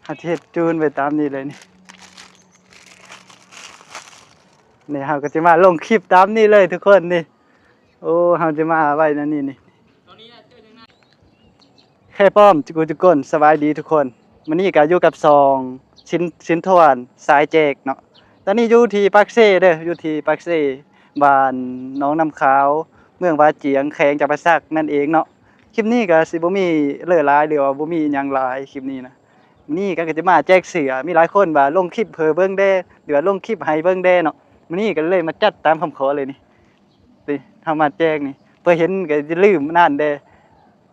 ເຮົາຊິເຮັດຈູນໄວ້ຕາມນີ້ເລີຍນີ້. ນີ້ເຮົາກໍຊິມາລົງຄລິບຕາມນີ້ເລີຍທຸກຄົນນີ້. ໂອ້ ເຮົາຈະມາໄວ້ແນວນີ້ນີ້. ແຄປ້ອມ ຈຸກຸຈຸກົນ ສະບາຍດີທຸກຄົນ. ມື້ນີ້ກໍຢູ່ກັບຊ່ອງ ສິນ ສິນທວນ ສາຍແຈກເນາະ. ຕອນນີ້ຢູ່ທີ່ປາກເຊເດີ້ ຢູ່ທີ່ປາກເຊ ບ້ານໜອງນ້ຳຂາວ ເມືອງຫວາຈຽງ ແຂວງຈຳປາສັກນັ້ນເອງເນາະ. ຄລິບນີ້ກໍຊິບໍ່ມີເລີຫຼາຍ ຫຼືວ່າບໍ່ມີຫຍັງຫຼາຍຄລິບນີ້ນະ. ມື້ນີ້ກໍຈະມາແຈກເສື້ອ ມີຫຼາຍຄົນວ່າລົງຄລິບໃຫ້ເບິ່ງແດ່ ຫຼືວ່າລົງຄລິບໃຫ້ເບິ່ງແດ່ເນາະ. ມື້ນີ້ກໍເລີຍມາຈັດຕາມຄຳຂໍເລີຍນີ້. ນີ້ ເຮົາມາແຈກນີ້ ເພື່ອເຫັນກໍຢ່າລືມອັນນັ້ນເດີ້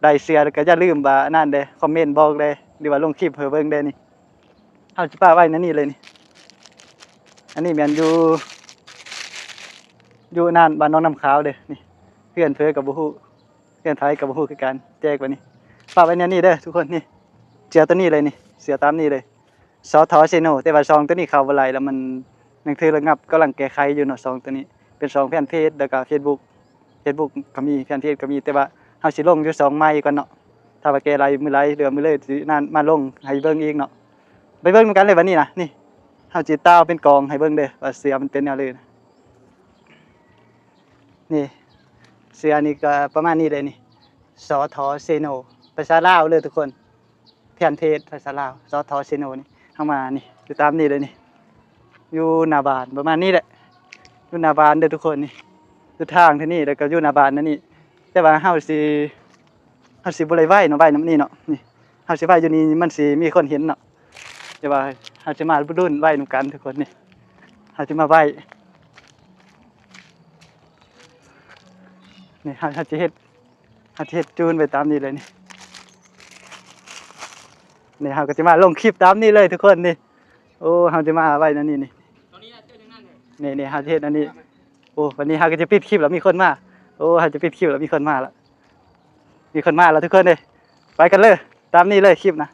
ໄດ້ເສື້ອແລ້ວກໍຢ່າລືມວ່າອັນນັ້ນເດີ້ ຄອມເມັນບອກແດ່ ຫຼືວ່າລົງຄລິບໃຫ້ເບິ່ງແດ່ນີ້. ເຮົາຊິປະໄວ້ໃນນີ້ເລີຍນີ້. ອັນນີ້ແມ່ນຢູ່ ຢູ່ອັນນັ້ນ ບ້ານໜອງນ້ຳຂາວເດີ້ນີ້. ເຮືອນເພິ່ນກໍບໍ່ຮູ້ ເຮືອນໃຜກໍບໍ່ຮູ້ຄືກັນ. ແຈກໄວ້ນີ້ ປະໄວ້ໃນນີ້ເດີ້ທຸກຄົນນີ້. ເສື້ອຕົວນີ້ເລີຍນີ້ ເສື້ອຕາມນີ້ເລີຍ. ສທ ເຊໂນ ແຕ່ວ່າຊ່ອງຕົວນີ້ເຂົ້າບໍ່ໄດ້ແລ້ວ ມັນຍັງຖືກລະງັບ ກຳລັງແກ້ໄຂຢູ່ເນາະ. ຊ່ອງຕົວນີ້ເປັນຊ່ອງແຟນເພຈ ແລ້ວກໍເຟສບຸກ ເຟສບຸກກໍມີ ແຟນເພຈກໍມີ ແຕ່ວ່າເຮົາຊິລົງຢູ່ຊ່ອງໃໝ່ກ່ອນເນາະ. ຖ້າວ່າແກ້ໄດ້ມື້ໃດ ຫຼືວ່າມື້ເລີຊິນັ້ນມາລົງໃຫ້ເບິ່ງອີກເນາະ. ໄປເບິ່ງນຳກັນເລີຍບັດນີ້ນະ. ນີ້ ເຮົາຊິຕ່າວເປັນກອງໃຫ້ເບິ່ງເດີ້ ວ່າເສື້ອມັນເປັນແນວໃດນະ. ນີ້ ເສື້ອນີ້ກໍປະມານນີ້ເລີຍນີ້ ສທ ເຊໂນ ພາສາລາວເດີ້ທຸກຄົນ. ແຟນເພຈພາສາລາວ ສທ ເຊໂນນີ້ ເຮົາມານີ້ ຢູ່ຕາມນີ້ເລີຍນີ້ ຢູ່ໜ້າບ້ານປະມານນີ້ແຫຼະ. ຢູ່ໜ້າບ້ານເດີ້ທຸກຄົນນີ້ ຢູ່ທາງທີ່ນີ້ ແລ້ວກໍຢູ່ໜ້າບ້ານນັ້ນນີ້. ແຕ່ວ່າເຮົາຊິ ເຮົາຊິບໍ່ໄດ້ໄວ້ເນາະ ໄວ້ນຳນີ້ເນາະ. ນີ້ ເຮົາຊິໄວ້ຢູ່ນີ້ ມັນຊິມີຄົນເຫັນເນາະ. ແຕ່ວ່າເຮົາຊິມາລຸ້ນໄວ້ນຳກັນທຸກຄົນນີ້. ເຮົາຊິມາໄວ້ ນີ້ ເຮົາ ເຮົາຊິເຮັດ ເຮົາຊິເຮັດຈູນໄວ້ຕາມນີ້ເລີຍນີ້. ນີ້ເຮົາກໍຊິມາລົງຄລິບຕາມນີ້ເລີຍທຸກຄົນນີ້. ໂອ້ ເຮົາຊິມາໄວ້ແນວນີ້ນີ້. ນີ້ ນີ້ເຮົາຊິເຮັດອັນນີ້. ໂອ້ ວັນນີ້ເຮົາກໍຈະປິດຄລິບແລ້ວ ມີຄົນມາ. ໂອ້ ເຮົາຈະປິດຄລິບແລ້ວ ມີຄົນມາລະ ມີຄົນມາລະທຸກຄົນເອີຍ. ໄປກັນເລີຍ ຕາມນີ້ເລີຍຄລິບນະ.